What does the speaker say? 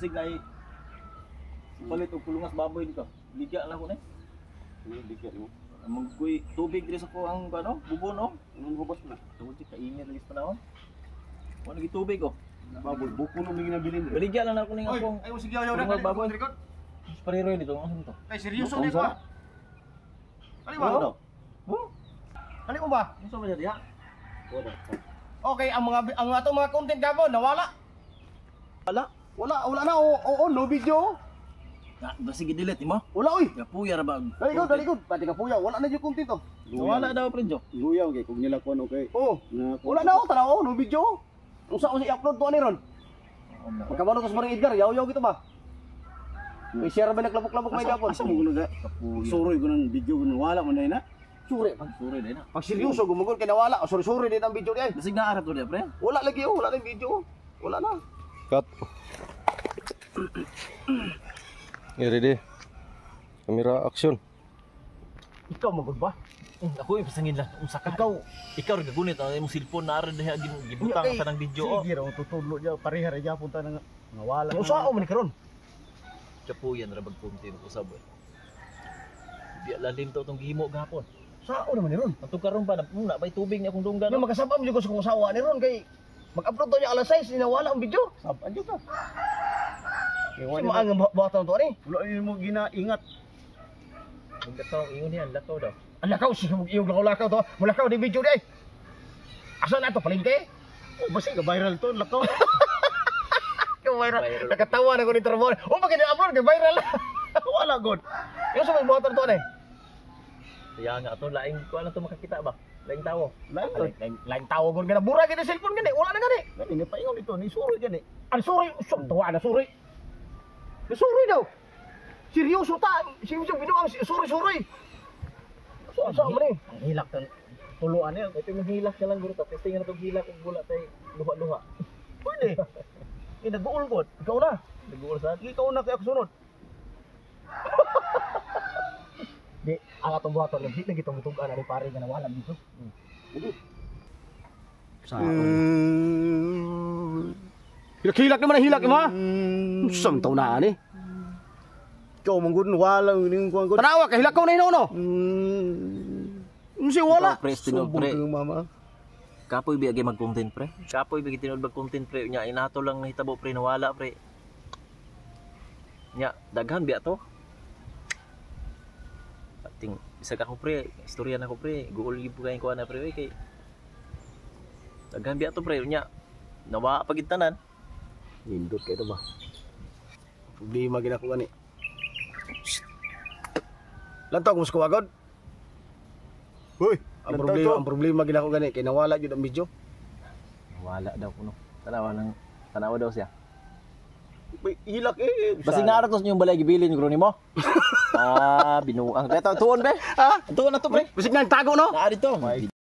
Basig na palit og kulungas baboy dito. Ligya lang ko ni. Bigyan mo. Magkuy tubig diri sa ko ang ano, bubon oh. Anong hubas na? Tungod si kainit lagi sa panahon. Wala lagi tubig oh. Baboy, buko nung may ginabilin. Baligya lang ako ning Oy, akong ay sige yaw na. kulungas baboy. Pariroy dito, ano to? Ay seryoso ni ko. Kali ba? Ano? Oh, Kali mo ba? unsa ba diha? Okay, ang mga ang atong mga content gabon nawala. Wala. Wala, wala na. Oo, oo, no video. Na, basig i-delete mo. Wala oy. Kapuya ra ba? Dali ko, dali ko. Pati ka puya, wala na yung content oh. Wala daw pre Jo. Luyaw kay kung nila kuan okay. Oh, Na wala na oh, tanaw oh, no video. Unsa ko si i-upload to ani ron? Magkabalo ko sa Maring Edgar, yaw-yaw gito ba? May share ba naglabok-labok may gapon? Asa mo kuno ga? Suroy ko ng video kuno wala man na. Suri. Pag, Suri din na. pag seryoso gumugol kay nawala, oh, sorry sorry din ang video niya. Basig na arap to diha pre. Wala lagi oh, wala na yung video. Oh. Wala na. Cut. Okay, ready. Camera action. Ikaw magud ba? Ako ipasangin lang unsa ka. Ikaw Ikaw ra gagunit ang imong cellphone na ra diha gibutang Kay- sa nang video oh. Sige ra tutudlo diya pareha ra gyapon ta nga wala. Unsa man ni karon? Kapuyan ra bag content usab eh. Di lalim to tong gihimo gahapon. Sao naman ni ron? Antong karon pa na, na bay tubig ni akong dunggan. Nga makasabam jud ko sa kung sawa ni ron kay mag-upload to niya alas 6 nawala ang video. Saban jud ka. Si maang ang buhatan to ani. Wala ni mo ginaingat. Lakaw ingon niya, lakaw daw. Ang lakaw si iyong lakaw-lakaw to. Mulakaw di video di. Ay. Asa na to palengke? Oh, basi ga viral to lakaw. Ikaw viral. Viral. Nakatawa na ko ni Trevor. Oh, bakit i-upload kay viral? Wala god. Yung sa may buhatan to ani. Kaya nga to laing ko ano to makakita ba? Laing tawo. Lain to. Lain lain tawo gon gana bura gid ang cellphone gani. Wala na gani. Gani ni paingon dito ni suroy gani. Ang suri, so, tuwa na suri. Suri daw. Seryoso ta. Seryoso binuang suri suri. So, sa man eh. Ang hilak tan tuluan niya. Ito yung hilak na lang guro ta. Testing na tong hilak ug wala tay luha-luha. Pwede. Eh nag-uul god. Ikaw na. Nag-uul sa Ikaw na kay ako sunod. Di, ang atong buhaton lang, di na gitong gitugan ani pare nga nawala dito. Sa Hilak-hilak naman ang hilak mo ha. Sam taw na ani. Ikaw man gud wala ning kuan gud. Tanawa kay hilak ko na hinuno. Unsi wala. Pre, tinuod Sumbong pre. kang mama. Kapoy bi agi mag-content pre. Kapoy bi tinuod mag-content pre nya inato lang nahitabo pre nawala pre. Nya daghan biya to. Ating bisag ako pre, istorya na ko pre, guol gyud kay ko na pre oy, kay daghan biya to pre nya nawa pagid tanan. Nindot kay to ba. Problema gid ako gani. Lantaw kung skuwagod. Hoy, Ang problema, ang problema gid ako gani kay nawala jud ang video. Wala daw kuno. Tanawa lang tanawa daw siya. May hilak eh. Basig na to yung balay gibilin gro nimo. Ah, binuang. Kaya tuon be. Ha? Tuon na to pre. Bisig na tago no. Naa dito.